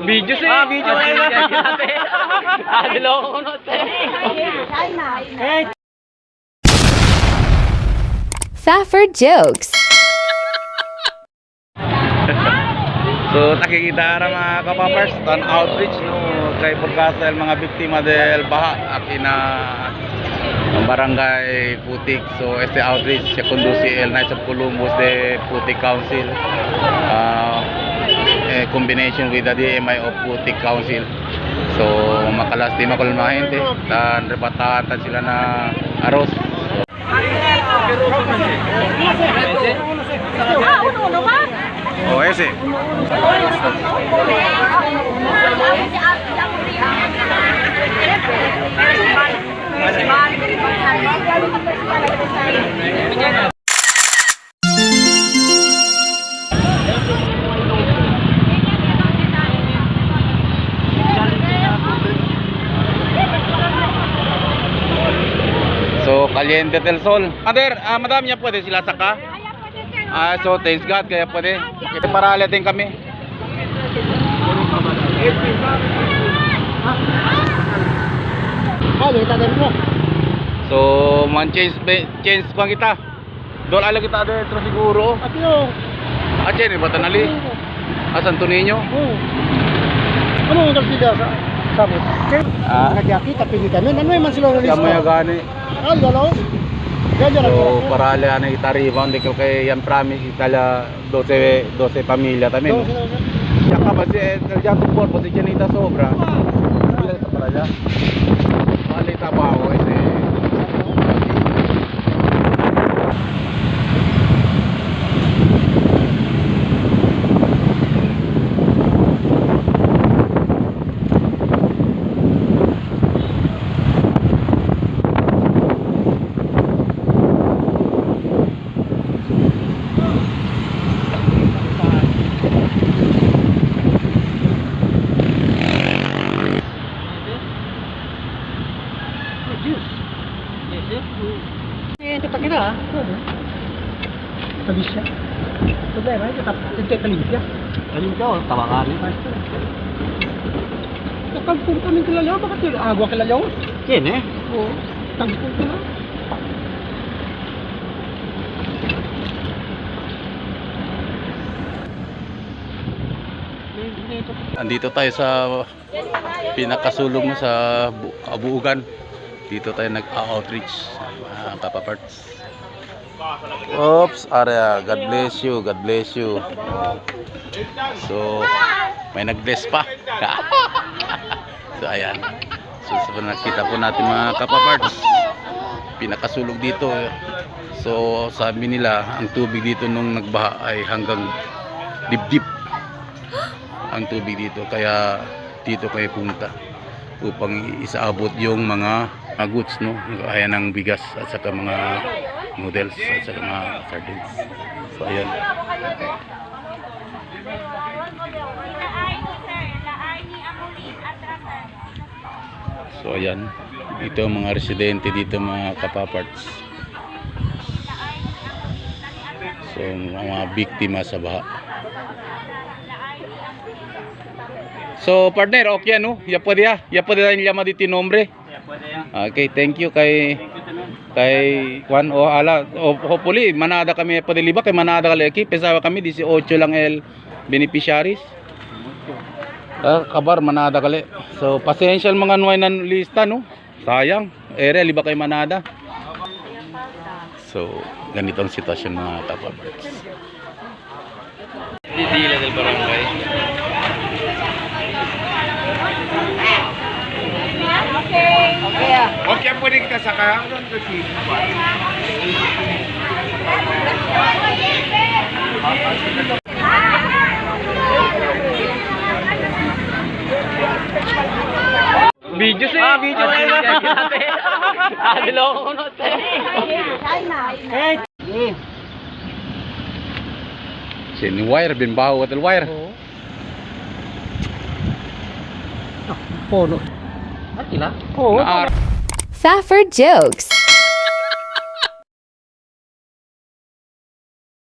Video sih. Ah, video Faffer jokes. So nakikita ra mga kapapers, tan outreach no kay Pagkasal mga biktima del baha akina ang barangay Putik. So este outreach siya conduce el Knights of Columbus de Putik Council. Combination with the DMI of Putik Council. So makalastima ko lang mga gente. Tan rebatahan tan sila na aros. Oh, ese. So, Caliente del Sol. Ader, madam, niya pwede sila saka? Ah, so thanks God, kaya pwede. Para din kami. So, man change change pa kita. Dol ala kita dentro siguro. Ah, chen, batanali. Ah, Santo Niño. Ano ang sila sa sabot? Ah, Nagyaki tapi di kami ano man sila kaya mo gani. Ay, yalo. Ganyan So, para ala na itariba, hindi ko kay yan promise itala 12 12 pamilya tamin. no? Tsaka ba si El Jato por, si Janita sobra. Sila sa paraya. Malita pa ako kasi. Eh, kita kita ah. Tabi siya. Problema, kita kita kalimpia. Kalimpia o tawakan. Nakagpong kami kilalaw, bakit yung agwa kilalaw? Yan eh. Oo. Tagpong ko na. Andito tayo sa pinakasulong mo sa Abuugan. Dito tayo nag-outreach mga kapaparts. Oops, area. God bless you. God bless you. So, may nag-bless pa. So, ayan. So, sa nakita po natin mga kapaparts, pinakasulog dito. So, sabi nila, ang tubig dito nung nagbaha ay hanggang dibdib ang tubig dito kaya dito kayo pumunta upang isaabot yung mga goods, no, kaya ng bigas at saka mga noodles at saka mga sardines. So ayan, so ayan, ito ang mga residente dito mga kapaparts. So mga biktima sa baha. So partner, okay no? Ya pwede ya. Ya pwede tayong llama dito yung nombre. Okay, thank you kay kay Juan o ala o, hopefully manada kami pwede liba kay manada kali pesawa kami 18 lang el beneficiaries. Ah, kabar manada kali. So pasensya ang mga nuay nan lista no. Sayang, ere liba kay manada. So ganito ang sitwasyon mga kapabarts. Didila del barangay. Okay, pwede kita saka. Video sih. Ah, video Sini wire bin baho at wire. Oo. Ah, pono. Akila. Oo. Naar Faffer jokes.